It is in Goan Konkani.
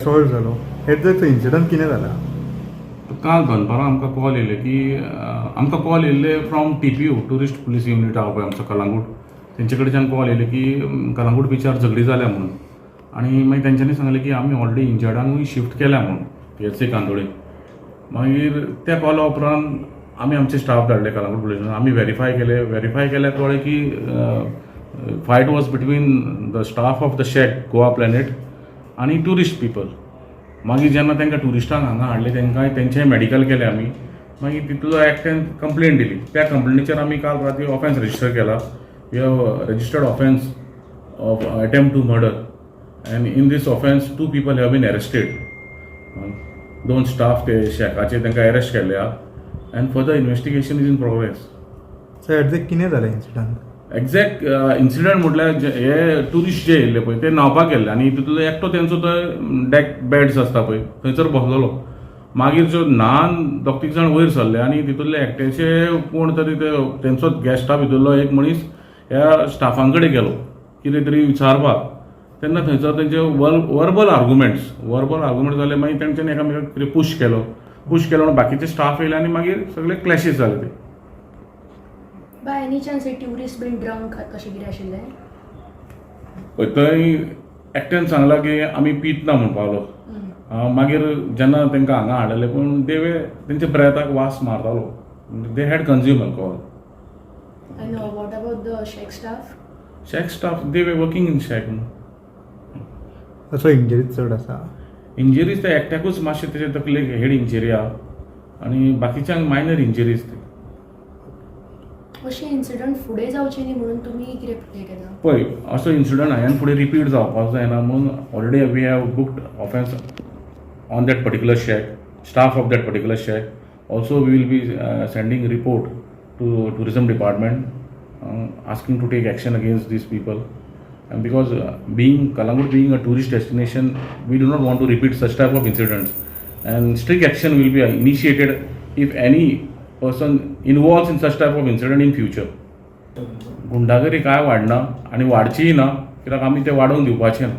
असॉल्ट जालो. एग्जॅक्ट इन्सिडंट कितें जाला? काल दनपारां आमकां कॉल येयले की आमकां कॉल येयल्ले from TPU, tourist police unit आहा पळय आमचो कलांगूट, तेंचे कडच्यान कॉल येयले की कलांगूट बिचार झगडी जाल्या म्हणून. आनी मागीर तेंच्यांनी सांगलें की आमी ऑलरेडी इंजर्डांकूय शिफ्ट केल्या म्हणून पीएचसी कांदोळे. मागीर त्या कॉला उपरांत आमी आमचे स्टाफ धाडले कलांगूट पुलीस. आमी वेरीफाय केले. वेरीफाय केल्यार कळ्ळें की fight was between the staff of the shack Goa Planet आनी ट्युरिस्ट पिपल. मागीर जेन्ना तांकां ट्युरिस्टांक हांगा हाडले, तांकां तेंचें मेडिकल केलें आमी. मागीर तितूंतलो एकट्यान कंप्लेन दिली. त्या कंप्लेनीचेर आमी काल राती ऑफेन्स रजिस्टर केला. We have registered offence of attempt to murder, and in this offence two people have been arrested. दोन स्टाफ ते शॅकाचे, तांकां अरेस्ट केल्ले आहा and further investigation is in progress. So exact कितें जालें इन्सिडंट? एग्जॅक्ट इन्सिडंट म्हटल्यार हे ट्युरिस्ट जे येयल्ले पळय, ते न्हांवपाक गेल्ले आनी तितूंतलो एकटो तेंचो तो डॅक बेड्स आसता पळय, थंयसर बसलेलो. मागीर जो न्हान दोग तीग जाण वयर सरले आनी तितूंतले एकट्याचे कोण तरी ते तेंचोच गेस्टा भितरलो एक मनीस ह्या स्टाफां कडेन गेलो कितें तरी विचारपाक. तेन्ना थंयसर तेंचे वर्बल आर्गुमेंट जाले. मागीर तेंच्यांनी एकामेकाक कितें पुश केलो. पुश केलो म्हणून बाकीचे स्टाफ येयले आनी मागीर सगळे क्लॅशीस जाले ते. बाय एनी चान्स हे ट्युरिस्ट बीन ड्रंक कशें कितें आशिल्लें? पळय, थंय एकट्यान सांगलां की आमी पीत ना म्हणपाक लागलो. मागीर जेन्ना तांकां हांगा हाडलेले पूण दे वे तेंच्या ब्रेथाक वास मारतालो. They had consume alcohol. And what about the shack staff? Shack staff, they were working in shack. असो इंजरीज चड आसा? इंजरीज ते एकट्याकूच मातशें तेजे तकलेक हेड इंजरी आहा आनी बाकीच्यांक मायनर इंजरीज ते. अशे इन्सिडंट फुडें जावचे न्ही म्हणून तुमी कितें हें केलां? पळय, असो इन्सिडंट हांवें फुडें रिपीट जावपाक जायना म्हणून already we have booked offence on that particular shack, staff of that particular shack. Also, we will be sending report to tourism department asking to take action against these people. And because being Calangute being a tourist destination, we do not want to repeat such type of incidents. And strict action will be initiated if any person involves in such type of incident in future. गुंडागिरी काय वाडना आनी वाडचीय ना, कित्याक आमी ते वाडोवंक दिवपाचे ना.